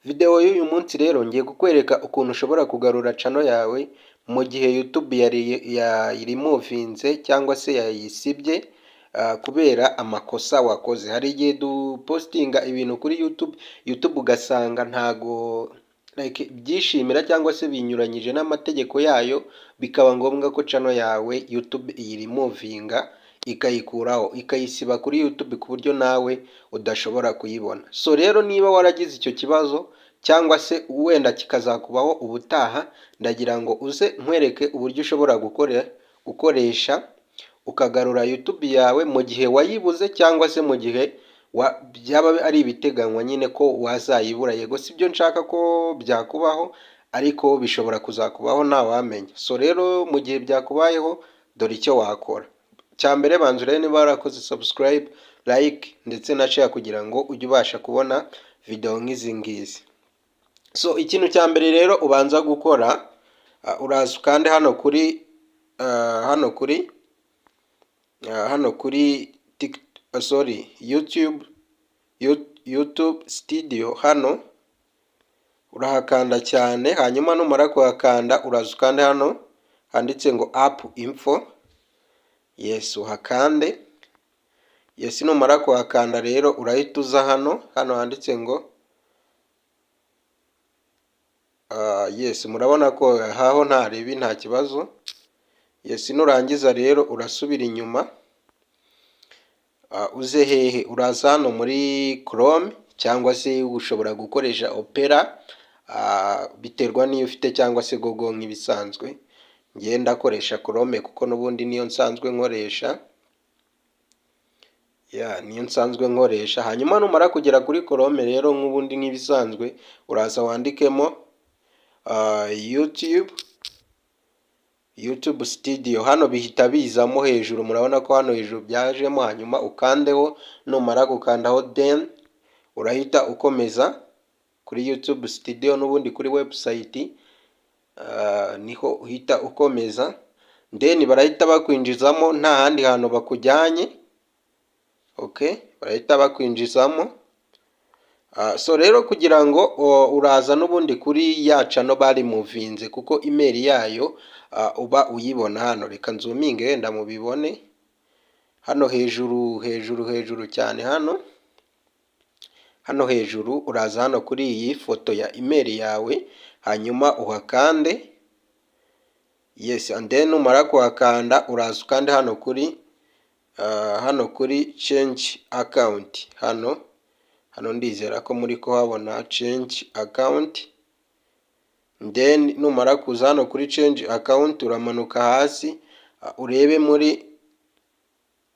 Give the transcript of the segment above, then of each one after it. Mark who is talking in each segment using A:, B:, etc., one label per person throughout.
A: Video y'uyu munsi rero ngiye kukwereka ukuntu ushobora kugarura channel yawe mu gihe YouTube yari yayirimuvinze cyangwa se yayisibye kubera amakosa wakoze. Hari igihe dupostinga ibintu kuri YouTube, YouTube ugasanga ntago like byishimira cyangwa se binyuranyije n'amategeko yayo, bikaba ngombwa ko channel yawe YouTube iyirimuvinga ikayikuraho, ikayisiba kuri YouTube ku buryo nawe udashobora kuyibona. So rero niba waragize icyo kibazo cyangwa se wenda kikazakubaho ubutaha, ndagira ngo uze nkwereke uburyo ushobora gukoresha ukagarura YouTube yawe mu gihe wayibuze cyangwa se mu gihe byaba ari ibiteganywa nyine ko wazayibura. Yego si byo nshaka ko byakubaho, ariko bishobora kuzakubaho ntawamenya. So rero mu gihe byakubayeho dore icyo wakora. Cya mbere banza urebe niba warakoze subscribe, like ndetse na share kugira ngo ujye ubasha kubona video nk'izi ngizi. So ikintu cya mbere rero ubanza gukora, uraza ukande hano kuri hano kuri sorry, YouTube, YouTube Studio. Hano urahakanda cyane, hanyuma numara kuhakanda uraza ukande hano handitse ngo app info. Yes, uhakande. Yes, numara kuhakanda rero urahita uza hano handitse ngo yes, murabona ko haho nta ribi, nta kibazo. Yes, nurangiza rero urasubira inyuma, uze hehe? Uraza hano muri Chrome cyangwa se ushobora gukoresha Opera, biterwa n'iyo ufite, cyangwa se Google nk'ibisanzwe. Njye ndakoresha Chrome kuko n'ubundi niyo nsanzwe nkoresha, ya niyo nsanzwe nkoresha. Hanyuma numara kugera kuri Chrome rero, nk'ubundi nk'ibisanzwe uraza wandikemo YouTube Studio. Hano bihita bizamo hejuru, murabona ko hano hejuru byajemo, hanyuma ukandeho. Numara gukandaho then urahita ukomeza kuri YouTube Studio, n'ubundi kuri website niho uhita ukomeza, then barahita bakwinjizamo nta handi hantu bakujyanye. Okay, barahita bakwinjizamo. So rero kugira ngo uraza n'ubundi kuri ya channel barimuvinze, kuko email yayo uba uyibona hano. Reka nzoominge wenda mubibone hano hejuru, hejuru, hejuru cyane, hano hejuru. Uraza hano kuri iyi foto ya email yawe, hanyuma uhakande. Yes, and then numara kuhakanda uraza ukande hano kuri change account. Hano ndizera ko muri kuhabona change account. Then numara kuza hano kuri change account uramanuka hasi, urebe muri,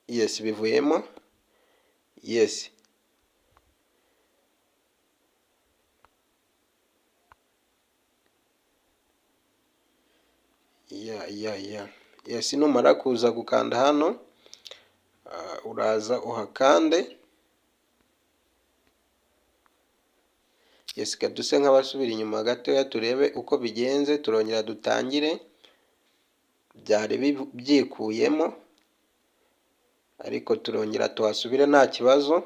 A: yes, bivuyemo. Yes, ya yes, numara kuza gukanda hano, uraza uhakande. Yes, duse nk'abasubira inyuma gatoya turebe uko bigenze, turongera dutangire. Byari byikuyemo, ariko turongera tuhasubire nta kibazo.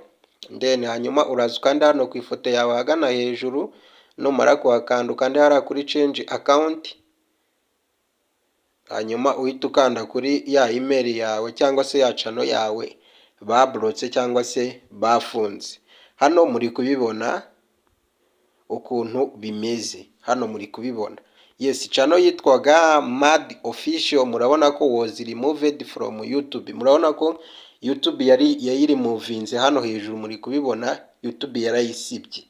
A: Then hanyuma uraza ukanda hano ku ifoto yawe ahagana hejuru. Numara kuhakanda ukande hariya kuri change account, hanyuma uhita ukanda kuri ya email yawe cyangwa se ya channel yawe baburotse cyangwa se bafunze. Hano muri kubibona ukuntu bimeze, hano muri kubibona. Yes, channel yitwaga Mad Official, murabona ko was removed from YouTube. Murabona ko YouTube yari yayirimuvinze hano hejuru, muri kubibona, YouTube yarayisibye.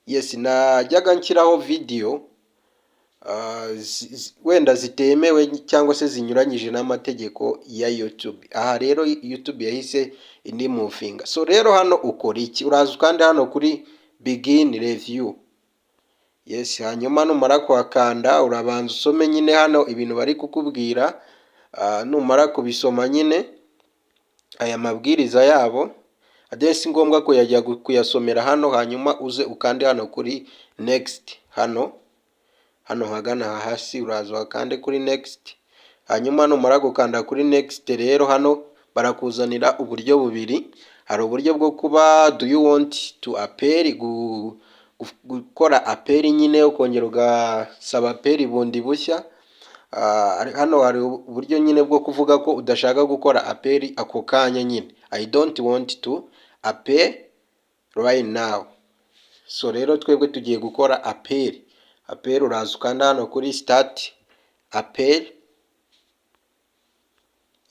A: Yes, najyaga nshyiraho video wenda zitemewe cyangwa se zinyuranyije n'amategeko ya YouTube. Aha rero YouTube yahise indimuvinga. So rero hano ukora iki? Uraza ukanda hano kuri begin review. Yes, hanyuma numara kuhakanda urabanza usome nyine hano ibintu bari kukubwira. Numara kubisoma nyine aya mabwiriza yabo, ade si ngombwa kuyajya kuyasomera hano, hanyuma uze ukande hano kuri next. Hano hagana hasi uraza ukande kuri next. Hanyuma numara gukanda kuri next rero, hano barakuzanira uburyo bubiri. Hari uburyo bwo kuba do you want to appeal, gukora appeal nyine, ukongera ugasaba appeal bundi bushya. Hano hari uburyo nyine bwo kuvuga ko udashaka gukora appeal ako kanya nyine, "I don't want to appeal right now." So rero twebwe tugiye gukora appeal. Appeal, uraza ukanda hano kuri "Start appeal".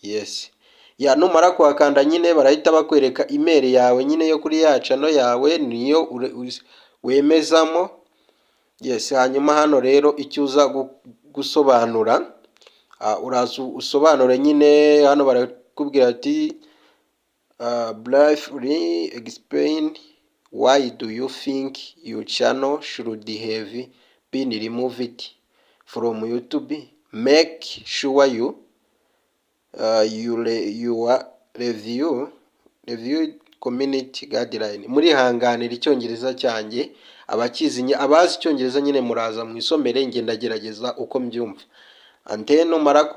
A: Yes, ya numara kuhakanda nyine barahita bakwereka email yawe nyine yo kuri ya channel yawe, niyo wemezamo. Yes, hanyuma hano rero icyo uza gusobanura, uraza usobanure nyine. Hano barakubwira ati "Briefly explain why do you think your channel should have been removed from YouTube. Make sure you review community guideline." Murihanganira icyongereza cyanjye, abakizi, abazi icyongereza nyine muraza mwisomere, njye ndagerageza uko mbyumva. And then numara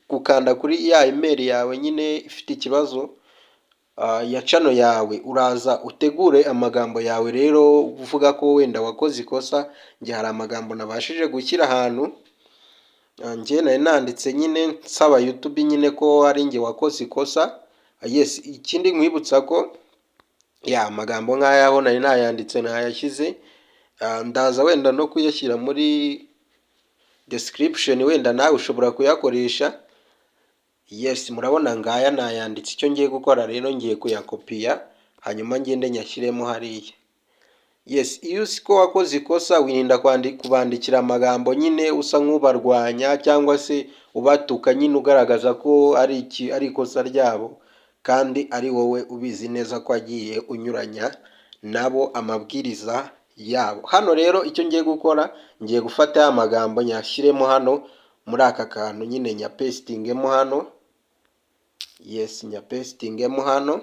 A: gukanda kuri ya email yawe nyine ifite ikibazo ya channel yawe, uraza utegure amagambo yawe rero uvuga ko wenda wakoze ikosa. Njye hari amagambo nabashije gushyira ahantu, njye nari nanditse nyine nsaba YouTube nyine ko ari njye wakoze ikosa. Yes, ikindi nkwibutsa ko ya amagambo nk'ayaho nari nayanditse, nayashyize, ndaza wenda no kuyashyira muri description, wenda nawe ushobora kuyakoresha. Yes, murabona ngaya nayanditse. Icyo ngiye gukora rero, ngiye kuyakopiya hanyuma ngende nyashyiremo hariya. Yes, iyo uzi ko wakoze ikosa, wirinda kubandikira amagambo nyine usa nk'ubarwanya cyangwa se ubatuka nyine, ugaragaza ko ari iki, ari ikosa ryabo, kandi ari wowe ubizi neza ko wagiye unyuranya nabo amabwiriza yabo. Hano rero icyo ngiye gukora, ngiye gufata ya magambo nyashyiremo hano muri aka kantu nyine, nyapastingemo hano. Yes, nyapastingemo hano,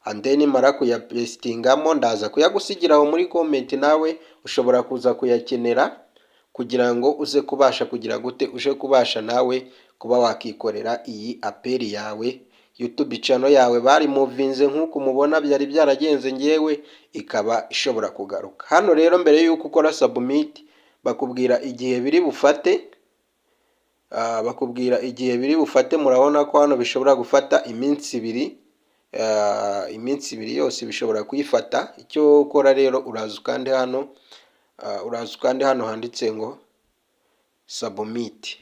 A: and then nimara kuyapastingamo ndaza kuyagusigira aho muri comment. Nawe ushobora kuza kuyakenera kugira ngo uze kubasha kugira gute, uje kubasha nawe kuba wakikorera iyi appeal yawe, YouTube channel yawe baremovinze nk'uko mubona byari byaragenze ngewe, ikaba ishobora kugaruka. Hano rero mbere y'uko ukora submit bakubwira igihe biri bufate, bakubwira igihe biri bufate. Murabona ko hano bishobora gufata iminsi 2, iminsi 2 yose bishobora kuyifata. Icyo ukora rero, uraza ukande hano, uraza ukande hano handitse ngo "Submit".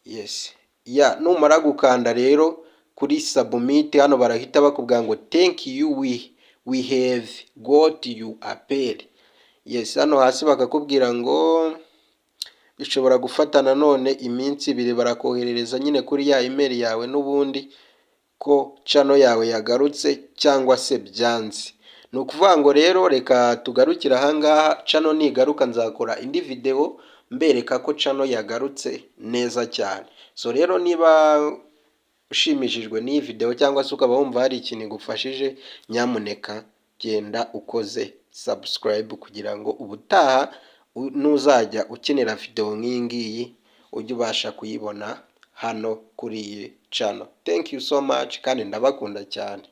A: Yes, ya numara gukanda rero kuri "Submit", hano barahita bakubwira ngo "Thank you, we have got your appeal." Yes, hano hasi bakakubwira ngo bishobora gufata nanone iminsi 2, barakoherereza nyine kuri ya email yawe n'ubundi ko channel yawe yagarutse cyangwa se byanze. Ni ukuvuga ngo rero reka tugarukire ahangaha. Channel nigaruka nzakora indi video mbereka ko channel yagarutse neza cyane. So rero niba ushimishijwe n'iyi video cyangwa se ukaba wumva hari ikintu igufashije, nyamuneka genda ukoze subscribe kugira ngo ubutaha nuzajya ukenera video nk'iyi ngiyi ujye ubasha kuyibona hano kuri iyi channel. Thank you so much kandi ndabakunda cyane.